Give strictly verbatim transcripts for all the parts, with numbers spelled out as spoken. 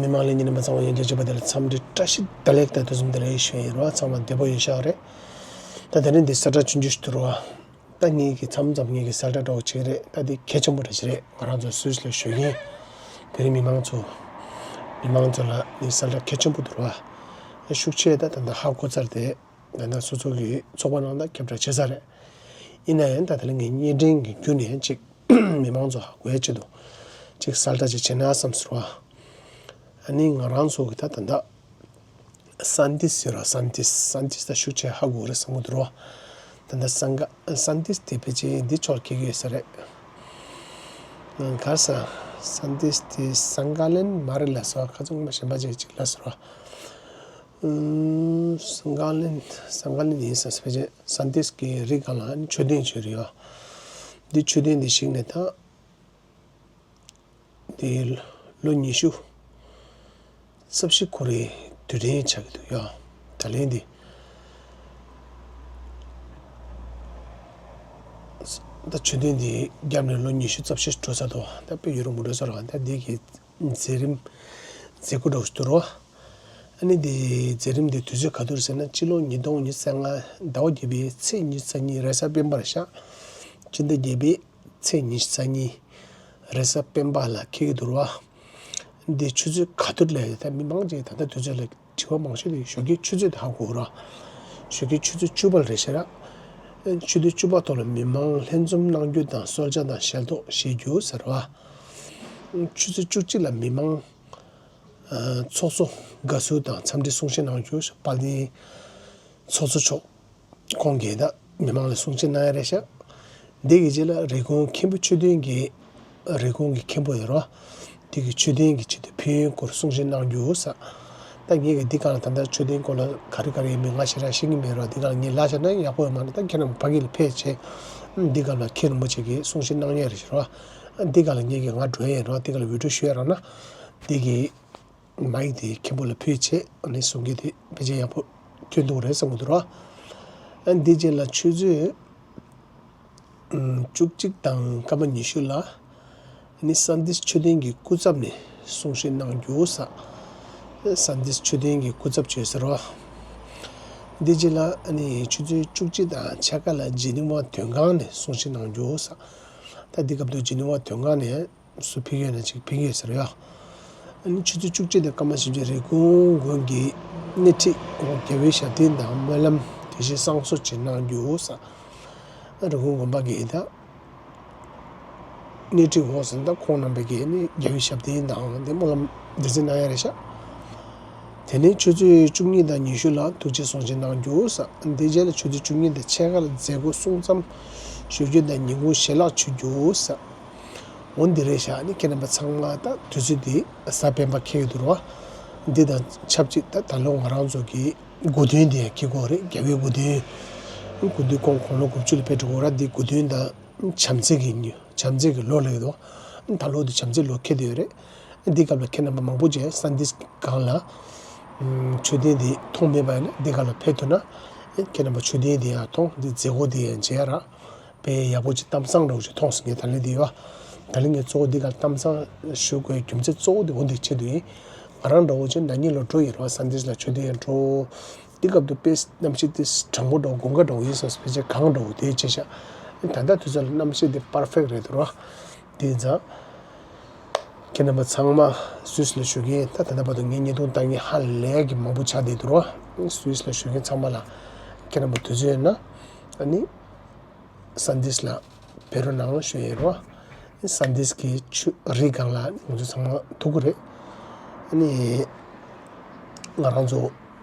མི་མང་ལ་ཉིན་མ་ཚང་བ་ཡོན་ཏན་བྱེད་པ་དེ་ལ་འཚམས་འདྲི་བཀྲ་ཤིས་བདེ་ལེགས་དང་དུས་གསུམ་བདེ་ལེགས་ཞུ་ཡིན་རོགས། ཚང་མ་བདེ་པོ་ཡིན་ཤག་རེད། ད་དེ་རིང་འདི་གསལ་བསྒྲགས་ཆུང་ཆུང་ཞིག་འདུག་རོགས། ད་ངེད་ཀྱི་མཚམས་མཚམས་ངེད་ཀྱི་གསལ་བསྒྲགས་འདྲ་བོ་བྱེད་ཀྱི་རེད། ད་འདི་གལ་ཆེན་པོ་འདྲ་ཞིག་རེད། ང་རང་ཚོ་སུད་སི་ལ་བཞུགས་མཁན་བོད་རིགས་མི་མང་ཚོ་མི་མང་ཚོ་ལ་ནི་གསལ་བསྒྲགས་གལ་ཆེན་པོ་འདུག་རོགས། ཤུགས་ཆེ་ད་ད་ལྟ་ཧ་གོ་ཚར་ཏེ། ད་ལྟ་སོ་སོ་གི་ཚོགས་པ་ནང་ལ་ཁྱབ་བསྒྲགས་བྱེད་ས་རེད། ཡིན་ན་ཡང་ད་ལྟ་ལ་ངས་བརྙན་འཕྲིན་གྱི་བརྒྱུད་ནས་ཅིག་མི་མང་ཚོ་ཧ་གོ་ཡ་ཆེད་དུ་ཅིག་གསལ་བསྒྲགས་ཅིག་བྱེད་ན་བསམ་ཟེར་བ། ཨ་ནི་ང་རང་ཚོ་གི་ད་ད་ལྟ་སན་ཏིས་ཟེར་བ། སན་ཏིས་སན་ཏིས་ད་ཤུགས་ཆེ་ཧ་གོ་རེད་བསམ་གི་འདུག་རོ། ད་ལྟ་སན་ག་སན་ཏིས་དེ་ཕལ་ཆེར་འདི་ཕྱོགས་ཁེལ་གི་ཡོད་ས་རེད། ག་ས་སན་ཏིས་དེ་སན་ག་ལན་མ་རེད་ལ་སོགས་ཁ་ཚུགས་མ་གཞན་པ་ཅིག་ཅིག་ལ་ཟེར་བ། སང་ག་ལན། སང་ག་ལན་ཡིན་ས་ཕལ་ཆེར་སན་ཏིས་ཀྱི་རི་སྒང་ལ་མཆོད་རྟེན་ཅིག་ཡོད་རེད་ཡ། འདི་མཆོད་རྟེན་འདི་བཤིག་ནས་ད་འདི་ལོ་ཉི་ཤུ་རྩ་བཞི་འཁོར་བའི་དུས་དྲན་ཆགས་ཀྱི་འདུག་ཡ། ད་ལན་འདི་ད་མཆོད་རྟེན་འདི་བརྒྱབ་ནས་ལོ་ཉི་ཤུ་རྩ་བཞི་འགྲོ་ཚར་འདུག་ད་དཔེ་ཡུན་རིང་པོ་འགྲོ་ཚར་རེད། ད་འདི་གི་མཛད་རིམ་མཛད་སྒོ་འདྲ་བོ་ཞིག་འདུག་རོ། ཨ་ནི་འདི་མཛད་རིམ་འདི་དུས་ཚོད་ག་དུས་ཟེར་ན་སྤྱི་ལོ་ཉིས་སྟོང་ཉི་ཤུ་རྩ་ལྔ་ཟླ་བ་བརྒྱད་པའི་ཚེས་ཉི་ཤུ་རྩ་གཉིས་རེས་གཟའ་སྤེན་པ་རེད་ཤག་སྤྱི་ཟླ་བརྒྱད་པའི་ཚེས་ཉི་ཤུ་རྩ་གཉིས་རེས་གཟའ་སྤེན་པ་ལ་འཁེལ་གྱི་འདུག་རོ། འདི་ཆུ་ཚོད་ག་དུས་ལ་ད་མི་མང་ཅིག་ད་ལྟ་དུས་ཚོད་ལ་དྲི་བ་མང་ཤོས་དེ་ཞོགས་ཀའི་ཆུ་ཚོད་དེ་ཧ་གོ་རོ། ཞོགས་ཀའི་ཆུ་ཚོད་བཅུ་པ་རེད་ཤག་ར། ཆུ་ཚོད་བཅུ་པ་ཐོག་ལ་མི་མང་ལྷན་འཛོམས་གནང་རྒྱུ་དང་གསོལ་ཇ་དང་ཞལ་ཏོག་བཞེས་རྒྱུ་ཟེར་བ། ཆུ་ཚོད་བཅུ་གཅིག་ལ་མི་མང་ཚོགས་གཙོ་དགའ་བསུ་དང་འཚམས་འདྲི་གསུང་བཤད་གནང་རྒྱུ། དཔལ་ལྡན་ཚོགས་གཙོ་མཆོག་ཁོང་གིས་ད་མི་མང་ལ་གསུང་བཤད་གནང་ཡ་རེད་ཤག་འདི་གི་རྗེས་ལ་རི་ཀོན་མཁན་པོ་མཆོད་རྟེན་གྱི་རི་ཀོན་གྱི་མཁན་པོ་ཡོད་རོ། དེ་གི་མཆོད་རྟེན་གྱི་ཆེད་དུ་ཕན་ཡོན་སྐོར་གསུང་བཤད་གནང་རྒྱུ་ས། ད་ངེད་ཀྱི་འདི་གང་ལ་ད་ལྟ་མཆོད་རྟེན་སྐོར་ལ་ག་རེ་ག་རེ་ཡིན་མིན་ང་ཞེ་དྲག་ཤེས་ཀྱི་མེད་རོ། འདི་གང་ལ་ངས་ལབ་བཞག་ན་ཡག་པོ་ཡོད་མ་རེད། ད་ཁྱེད་རང་ཕ་གི་ལ་ཕེབས་བྱས་འདི་གང་ལ་མཁན་རིན་པོ་ཆེ་གིས་གསུང་བཤད་གནང་ཡ་རེད་ཤག་རོ། འདི་གང་ལ་ངེད་ཀྱི་ང་འགྲོ་ཡ་ཡིན་རོ། འདི་གང་ལ་འུད་སྒྲོག་ཞུ་ཡ་རོ་ན། འདི་གི་མ་ཡིག་དེ་མཁན་པོ་ལ་ཕུལ་བྱས་ཨ་ནི་གསུང་གི་དེ་ཕལ་ཆེར་ཡག་པོ་ཐོན་འདུག་རེད་བསམ་གི་འདུག་ར། ཨ་འདི་རྗེས་ལ་ཆུ་ཚོད་བཅུ་གཅིག་དང་སྐར་མ་ཉི་ཤུ་ལ་ཨ་ནི་སན་ཏིས་མཆོད་རྟེན་གྱི་སྐུ་ཚབ་ནས་གསུང་བཤད་གནང་རྒྱུ་ས། སན་ཏིས་མཆོད་རྟེན་གྱི་སྐུ་ཚབ་བྱས་ཟེར་བ། འདི་རྗེས་ལ་ཨ་ནི་ཆུ་ཚོད་བཅུ་གཅིག་དང་ཕྱེད་ཀ་ལ་ཇི་ནི་ཝ་མདུན་ཁང་ནས་གསུང་བཤད་གནང་རྒྱུ་ས། ད་འདི་སྐབས་དུ་ཇི་ནི་ཝ་མདུན་ཁང་ནས། སུ་ཕེབས་ཡོད་ན་ཅིག་ཕེབས་ཡོད་ཟེར་ཡ། ཨ་ནི་ཆུ་ཚོད་བཅུ་གཅིག་དང་སྐར་མ་བཞི་བཅུ་རི་ཀོན་དགོན་གྱི་སྣེ་ཁྲིད་འོག་རྒྱལ་བའི་ཞབས་བརྟན་དང་སྨོན་ལམ་དེ་བཞིན་བསང་གསོལ་ཅིག་གནང་རྒྱུ་ས། རི་ཀོན་དགོན་པ་གི་ད་སྣེ་ཁྲིད་འོག་ཟེར་ད་ཁོང་རྣམ་པས་གི་ནི་རྒྱལ་བའི་ཞབས་བརྟན་དང་དེ་སྨོན་ལམ་འདི་ཚོ་གནང་ཡ་རེད་ཤག་དེ་ནས་ཆུ་ཚོད་བཅུ་གཉིས་དང་ཉི་ཤུ་ལ་ཐུགས་རྗེ་གསུང་ཆེན་གནང་རྒྱུ་ས། འདི་རྗེས་ལ་ཆུ་ཚོད་བཅུ་གཉིས་དང་ཕྱེད་ཀ་ལ་མཛད་སྒོ་གསུང་རྩོམ་ཞུ་རྒྱུ་དང་ཉིན་གུང་ཞལ་ལག་མཆོད་རྒྱུ་ས། འོ་འདི་རེད་ཤག་ནི་ཁྱེད་རྣམ་པ་ཚང་མ་ད་དུས་ཚོད་འདི་གཟའ་སྤེན་པ་འཁེལ་ཡོད་འདུག་རོ། འདི་དང་ཆབས་ཅིག་ད་ད་ལོ་ང་རང་ཚོ་གི་དགུ་སྟོན་འདི་ཡང་འཁེལ་གོ་རེད། རྒྱལ་བའི་དགུ་སྟོན། དགུ་སྟོན་ཁོང་དགུང་ལོ་དགུ་བཅུ་ལ་ཕེབས་འགྲོ་གོ་ར། འདི་དགུ་སྟོན་དང་བྱམས་བརྩེ་གི་ཉིན་བྱམས་བརྩེ་གི་ལོ་ལ་ཡོད་དོ། ད་ལོ་འདི་བྱམས་བརྩེ་ལོ་འཁེལ་བསྡད་ཡོད་རེད། འདི་སྐབས་ལ་ཁྱེད་རྣམ་པ་མང་པོ་ཅིག་སན་ཏིས་སྒང་ལ་མཆོད་རྟེན་འདི་མཐོང་མེད་པ་ཡིན་ན་འདི་སྒང་ལ་ཕེབས་ཐུབ་ན་ཁྱེད་རྣམ་པ་མཆོད་རྟེན་འདི་ཡང་མཐོང་། འདི་མཛད་སྒོ་འདི་ཡང་མཇལ་ར། དཔེ་ཡག་པོ་ཅིག་གཏམ་བཟང་འདྲ་བོ་ཅིག་མཐོང་སོང་། ངས་ད་ལན་འདི་ཡོད། ད་ལན་ངས་གཙོ་བོ་འདི་ག་གཏམ་བཟང་ཞུ་དགོས་རྒྱུ་མཚན་གཙོ་བོ་འདི་འོ་འདི་ཆེད་དུ་ཡིན། ང་རང་འདྲ་བོ་ཅིག་ན་ནིང་ལོ་འགྲོ་ཡིན་རོ། སན་ཏིས་ལ་མཆོད་རྟེན་ཡང་འགྲོ། འདི་སྐབས་དུ་དཔེ་གནམ་གཤིས་དེ་གྲང་མོ་འདྲ་བོ་དགུན་ཁ་འདྲ་བོ་ཡིན་སོང་། དཔེ་ཆ་གངས་འདྲ་བོ་དེ་བྱས་ཤག་ད་ལྟ་དུས་ཚོད་ལ་གནམ་གཤིས་དེ་པར་ཕེག་རེད་འདུག་རོ། དེ་ཙང་ཁྱེད་རྣམ་པ་ཚང་མ་སུད་སི་ལ་བཞུགས་མཁན་ད་ད་ལྟ་བར་དུ་ངའི་བརྙན་ཐུང་ལྟ་མཁན་ཧ་ལས་ཀྱི་མང་པོ་ཆགས་བསྡད་འདུག་རོ། སུད་སི་ལ་བཞུགས་མཁན་ཚང་མ་ལ་ཁྱེད་རྣམ་པ་དུས་ཚོད་ཡོད་ན་ཨ་ནི། སན་ཏིས་ལ་ཕེབས་རོགས་གནང་ཞུ་ཡིན་རོ། སན་ཏིས་ཀྱི་ཆུ་རི་སྒང་ལ་ང་ཚོ་ཚང་མ་ཐུག་གི་རེད། ཨ་ནི་ང་རང་ཚོ་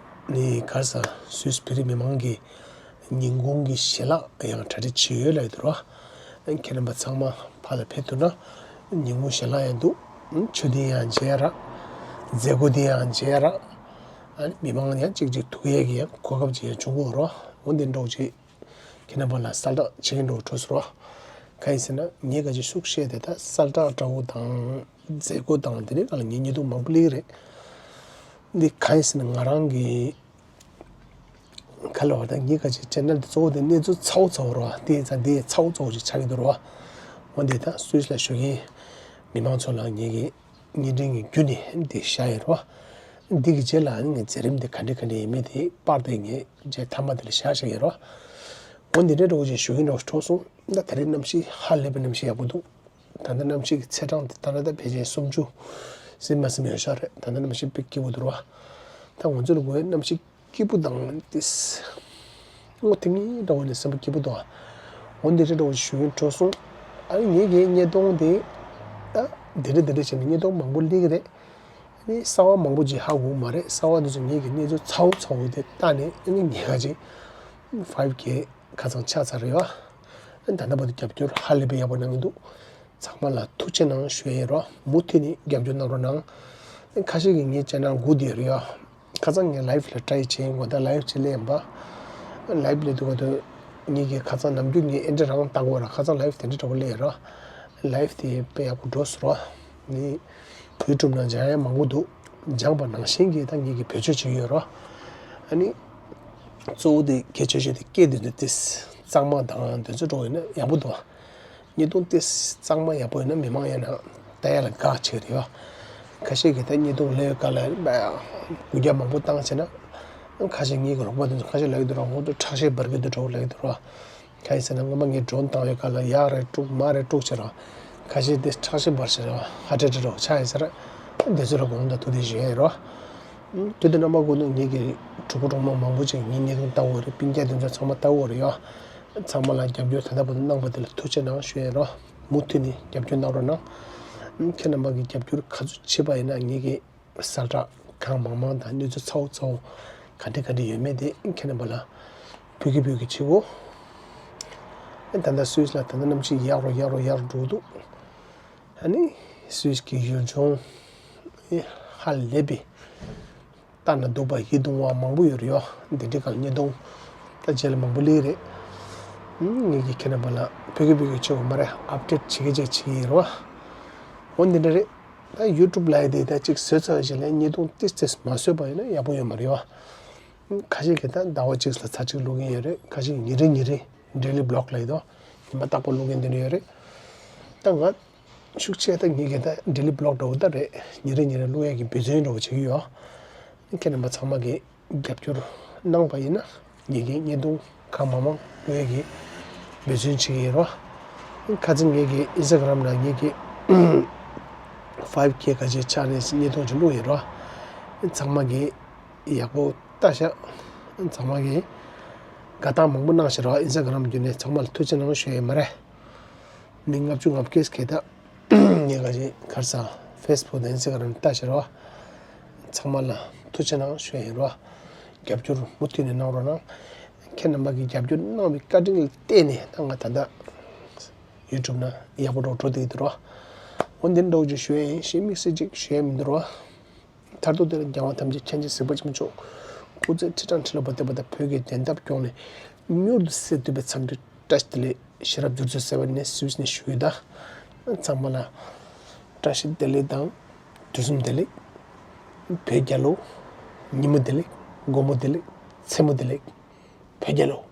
ནི་ག་རེ་ཟ་སུད་སི་བོད་རིགས་མི་མང་གི་ཉིན་གུང་གི་ཞལ་ལག་ཡང་གྲ་སྒྲིག་བྱས་ཡོད་ལབ་ཡོད་རོ། ཁྱེད་རྣམ་པ་ཚང་མ་ཕར་ལ་ཕེབས་ཐུབ་ན་ཉིན་གུང་ཞལ་ལག་ཡང་འདུག་མཆོད་རྟེན་ཡང་མཇལ་ར། མཛད་སྒོ་འདི་ཡང་མཇལ་ར། ཨ་ནི་མི་མང་ཡང་གཅིག་གཅིག་ཐུག་ཡས་ཀྱི་ཡང་གོ་སྐབས་ཅིག་ཡང་བྱུང་གི་ཡོད་རོ། འོ་འདི་འདྲ་བོ་ཅིག་ཁྱེད་རྣམ་པ་ལ་གསལ་བསྒྲགས་བྱེད་མཁན་འདྲ་བོ་འགྲོ་ཟེར་བ། གང་ཡིན་ཟེར་ན་ངས་ག་ཅིག་ཤུགས་བཤད་དེ་ད་གསལ་བསྒྲགས་འདྲ་བོ་དང་མཛད་སྒོ་དང་དེ་རིགས་སྒང་ལ་ངས་བརྙན་ཐུང་མང་པོ་སླེབས་ཀྱི་རེད། འདི་གང་ཡིན་ཟེར་ན་ང་རང་གི་ག་ལ་བ་ད་ངས་ག་ཅིག་ཅེ་ནལ་དེ་གཙོ་བོ་དེ་གནས་ཚུལ་ཚ་བོ་ཚ་བོ་རེད་བ། དེ་ཡིན་ཙང་དེ་ཚ་བོ་ཚ་བོ་ཅིག་ཆགས་ཀྱི་འདུག་རེད་བ། འོ་འདི་ད་སུད་སི་ལ་བཞུགས་མཁན་མི་མང་ཚོ་ལ་ངེད་ཀྱི་བརྙན་འཕྲིན་གྱི་བརྒྱུད་ནས་འདི་བཞག་ཡོད་རེད་བ། འདི་གི་རྗེས་ལ་ངས་མཛད་རིམ་འདི་ག་འདྲ་ག་འདྲ་ཡིན་མིན་དེ་པར་དེ་ངས་རྗེས་མཐའ་མ་དེ་ལ་བཞག་བཞག་ཡོད་རེད་བ། འོ་འདི་འདྲའི་འགྲོ་བཞིན་བཞུགས་མཁན་འགྲོ་འགྲོ་སོང་། ད་དེ་རིང་གནམ་གཤིས་ཧ་ལས་པའི་གནམ་གཤིས་ཡག་པོ་འདུག་ད་ལྟ་གནམ་གཤིས་ཀྱི་ཚེས་གྲངས་དེ་ད་ལྟ་ད་ཕལ་ཆེར་སུམ་ཅུ་ཟིན་མ་ཟིན་ཡོད་ཤག་རེད། ད་ལྟ་གནམ་གཤིས་དཔེ་སྐྱིད་པོ་འདུག་ར། ད་ང་ཚོ་ལ་དགོས་ཡ་གནམ་གཤིས་སྐྱིད་པོ་དང་ཏིས། ངོ་དེ་ངའི་འདྲ་བོ་ནས་སེམས་པ་སྐྱིད་པོ་འདུག་ཨ། འོ་འདི་འདྲ་འདྲ་བོ་ཞུ་ཡིན་འགྲོ་སོང་། ཨ་ནི་ངེད་ཀྱི་བརྙན་ཐུང་དེ་ད་འདི་འདྲ་འདི་འདྲ་བྱས་ནས་བརྙན་ཐུང་མང་པོ་སླེབས་ཀྱི་རེད། ཨ་ནི་གསར་བ་མང་པོ་ཅིག་ཧ་གོ་གི་མ་རེད། གསར་བ་འདི་ཚོ་ངེད་ཀྱི་གནས་ཚུལ་ཚ་བོ་ཚ་བོ་དེ་ལྟ་ནས་ཨ་ནི་ངེད་ཀ་ཅིག་ཕའིབ་ཀེ་ཁ་ཚང་ཆགས་ཚར་རེད་བ། ཨ་ནི་ད་ལྟ་བར་དུ་རྒྱབ་སྐྱོར་ཧ་ལས་པའི་ཡག་པོ་གནང་གི་འདུག་ཚང་མ་ལ་ཐུགས་རྗེ་གནང་ཞུ་ཡས་རོ། མུ་མཐུད་ནས་རྒྱབ་སྐྱོར་གནང་རོགས་གནང་། ཁ་ཤས་ཀྱིས་ངའི་ཅེ་ནལ་སྒུག་བསྡད་ཡོད་རེད་ཡ། ཁ་སང་ངས་ལའིབ་ལ་ཊྲའི་བྱས་ཡིན། ད་ལའིབ་བྱེད་ལས་ཡིན་པ། ལའིབ་ལས་དུས་ག་དུས་ངེད་ཀྱིས་ཁ་སང་ནམ་རྒྱུན་ངས་ཨེ་འདྲ་རང་ལྟ་གོ་ར། ཁ་སང་ལའིབ་དེ་འདྲ་འདྲ་པོ་ལས་ར། ལའིབ་དེ་དཔེ་ཡག་པོ་འགྲོ་སོང་ར། ནི་ཡུ་ཊུབ་ནང་སྦྱང་ཡ་མང་པོ་འདུག་སྦྱངས་པ་ནང་བཞིན་གྱིས་ད་ངེད་ཀྱིས་བེད་སྤྱོད་བྱེད་ཀྱི་ཡོད་ར། ཨ་ནི་གཙོ་བོ་དེ་གལ་ཆེ་ཤོས་དེ་སྐད་དེ་ཚོ་དེ་གཙང་མ་དང་དེ་ཚོ་འགྲོ་ཡོད་ན་ཡག་པོ་འདུག་བརྙན་ཐུང་དེ་གཙང་མ་ཡག་པོ་ཡོད་ན་མི་མང་ཡིན་ན་ལྟ་ཡ་ལ་དགའ་ཆེ་རེད་ཡ། ཁ་ཤས་ཀྱིས་ད་བརྙན་ཐུང་ལས་ཡོད་ག་ལ་སྒུག་རྒྱ་མང་པོ་བཏང་བྱས་ན། ཁ་ཤས་ངེད་ཀྱི་རོགས་པ་དེ་ཚོ་ཁ་ཤས་ལབ་ཀྱི་འདུག་ར། ཁོང་ཚོ་ཁྲག་ཤེད་འབར་གྱི་འདུག་འགྲོ་ལབ་ཀྱི་འདུག་ར། གང་ཡིན་ཟེར་ན་སྔོན་མ་ངས་ཌོན་བཏང་བའི་སྐབས་ལ་ཡག་རེ་དཀྲུགས་མ་རེ་དཀྲུགས་བྱས་ར། ཁ་ཤས་དེ་ཁྲག་ཤེད་འབར་བྱས་ར་ཧ་ཏྲ་ཏྲ་འགྲོ་ཆགས་ཡིན་ཟེར། དེ་ཚོ་ལ་དགོངས་དག་ཐུགས་རྗེ་ཆེ་ཞུ་ཡ་ཡིན་ར། དེ་དུས་རྣམ་པ་ཀུན་ཏུ་ངེད་ཀྱི་གྲོགས་པོ་གྲོགས་མོ་མང་པོ་ཅིག་ངའི་བརྙན་ཐུང་ལྟ་གི་ཡོད་རེད། སྤུན་ཀྱག་དེ་ཚོ་ཚང་མ་ལྟ་གི་ཡོད་རེད་ཡ། ཚང་མ་ལ་རྒྱབ་སྐྱོར་ད་ལྟ་བར་དུ་གནང་བ་དེ་ལ་ཐུགས་རྗེ་གནང་ཞུ་ཡ་ཡིན་ར། མུ་མཐུད་ནས་རྒྱབ་སྐྱོར་གནང་རོགས་གནང་། ཁྱེད་རྣམ་པ་གིས་རྒྱབ་སྐྱོར་ག་ཚོད་བྱེད་པ་ཡིན་ན་ངེད་ཀྱི་གསལ་བསྒྲགས་གང་མང་མང་དང་གནས་ཚུལ་ཚ་བོ་ཚ་བོ་ག་འདྲ་ག་འདྲ་ཡོད་མེད་དེ་ཁྱེད་རྣམ་པ་ལ་ཕུལ་གི་ཕུལ་གི་བྱེད་གོ། ཨ་ད་ལྟ་སུད་སི་ལ་ད་ལྟ་གནམ་གཤིས་ཡག་རུ་ཡག་རུ་ཡག་རུ་འགྲོ་གི་འདུག་ཨ་ནི་སུད་སི་གི་ཡུལ་ལྗོངས་ཧ་ལས་པའི་ལྟ་ན་སྡུག་པ་ཡིད་དུ་འོང་བ་མང་པོ་ཡོད་རེད་ཡ། འདི་འདྲའི་སྒང་ལ་བརྙན་ཐུང་ད་རྗེས་ལ་མང་པོ་སླེབས་རེད། ངེད་ཀྱིས་ཁྱེད་རྣམ་པ་ལ་ཕུལ་གི་ཕུལ་གི་བྱེད་གོ་མ་རེད། ཨབ་ཌེཊ་བྱེད་གི་བྱེད་གི་ཡིན་རེད་བ། འོ་འདི་འདྲ་རེད། ད་ཡུ་ཊུབ་ལབ་ཡ་དེ་ད་ཅིག་བཟོས་ཚར་རྗེས་ལ་བརྙན་ཐུང་ཏིས་ཏིས་མ་བཟོས་པ་ཡིན་ན་ཡག་པོ་ཡོད་མ་རེད་བ། ཁ་ཤས་ཀྱིས་ད་ཟླ་བ་གཅིག་ལ་ཚར་གཅིག་བླུག་གིན་ཡོད་རེད། ཁ་ཤས་ཀྱིས་ཉིན་རེ་ཉིན་རེ་ཌེ་ལི་བི་ལོག་ལབ་ཡ་དོ། ཉི་མ་རྟག་པར་བླུག་གིན་དེ་འདྲ་ཡོད་རེད། ད་ང་ཤུགས་ཆེ་ད་ངེད་ཀྱིས་ད་ཌེ་ལི་བི་ལོག་འདྲ་བོ་ད་རེད། ཉིན་རེ་ཉིན་རེ་བླུག་ཡ་གི་འབད་བརྩོན་འདྲ་བོ་བྱེད་ཀྱི་ཡོད། ཁྱེད་རྣམ་པ་ཚང་མ་གིས་རྒྱབ་སྐྱོར་གནང་བ་ཡིན་ན་ངེད་ཀྱིས་བརྙན་ཐུང་གང་མང་མང་བླུག་ཡས་ཀྱི་འབད་བརྩོན་བྱེད་ཀྱི་ཡིན་རོ། ཁ་སང་ངེད་ཀྱི་ཨིན་སི་ཊ་གྷ་རམ་ནང་ངེད་ཀྱི་ཕའིབ་ཀེ་ག་ཅིག་ཆགས་ནས་བརྙན་ཐུང་ཅིག་བླུག་ཡིན་རོ། ཚང་མ་གིས་ཡག་པོ་ལྟ་ཤག་ཚང་མ་གིས་དགའ་རྟགས་མང་པོ་གནང་ཤག་རོ། ཨིན་སི་ཊ་གྷ་རམ་བརྒྱུད་ནས་ཚང་མ་ལ་ཐུགས་རྗེ་གནང་ཞུ་ཡས་མ་རེད། མི་ལྔ་བཅུ་ང་བརྒྱད་སྐད་ད་ངས་ག་ཅིག་གར་ས་ཕེ་སི་བུག་དང་ཨིན་སི་ཊ་གྷ་རམ་ལྟ་ཤེས་རོགས། ཚང་མ་ལ་ཐུགས་རྗེ་གནང་ཞུ་ཡིན་རོགས། རྒྱབ་སྐྱོར་མུ་མཐུད་ནས་གནང་རོགས་གནང་། ཁྱེད་རྣམ་པ་གིས་རྒྱབ་སྐྱོར་གནང་བའི་བཀའ་དྲིན་ལ་བརྟེན་ནས་ད་ང་ད་ལྟ་ཡུ་ཊུབ་ནང་ཡག་པོ་འགྲོ་འགྲོ་བསྡད་ཀྱི་འདུག་རོགས། འོ་འདི་འདྲ་བོ་ཅིག་ཞུ་ཡ་ཡིན། གཞན་དམིགས་བསལ་ཅིག་ཞུ་ཡ་མི་འདུག་རོགས། མཐར་ཐུག་དེ་ལ་རྒྱལ་བ་ཐམས་ཅད་མཁྱེན་ཅིང་གཟིགས་པ་ཆེན་པོ་མཆོག་སྐུ་ཚེ་ཁྲི་ཕྲག་ཁྲི་ལོ་བར་བརྟན་པ་དང་བོད་ཀྱི་བདེན་མཐའ་སྐྱོང་ནས་མྱུར་དུ་གསལ་ཐུབ་པའི་འཚམས་འདྲི་བཀྲ་ཤིས་བདེ་ལེགས། ཤེས་རབ་སྒྱུ་རྩལ་ཟེར་བ་ནས་སུད་སི་ནས་ཞུ་གི་ད། ཚང་མ་ལ་བཀྲ་ཤིས་བདེ་ལེགས་དང་དུས་གསུམ་བདེ་ལེགས། བོད་རྒྱལ་ལོ། ཉིན་མོ་བདེ་ལེགས། དགོང་མོ་བདེ་ལེགས། མཚན་མོ་བདེ་ལེགས། བོད་རྒྱལ་ལོ།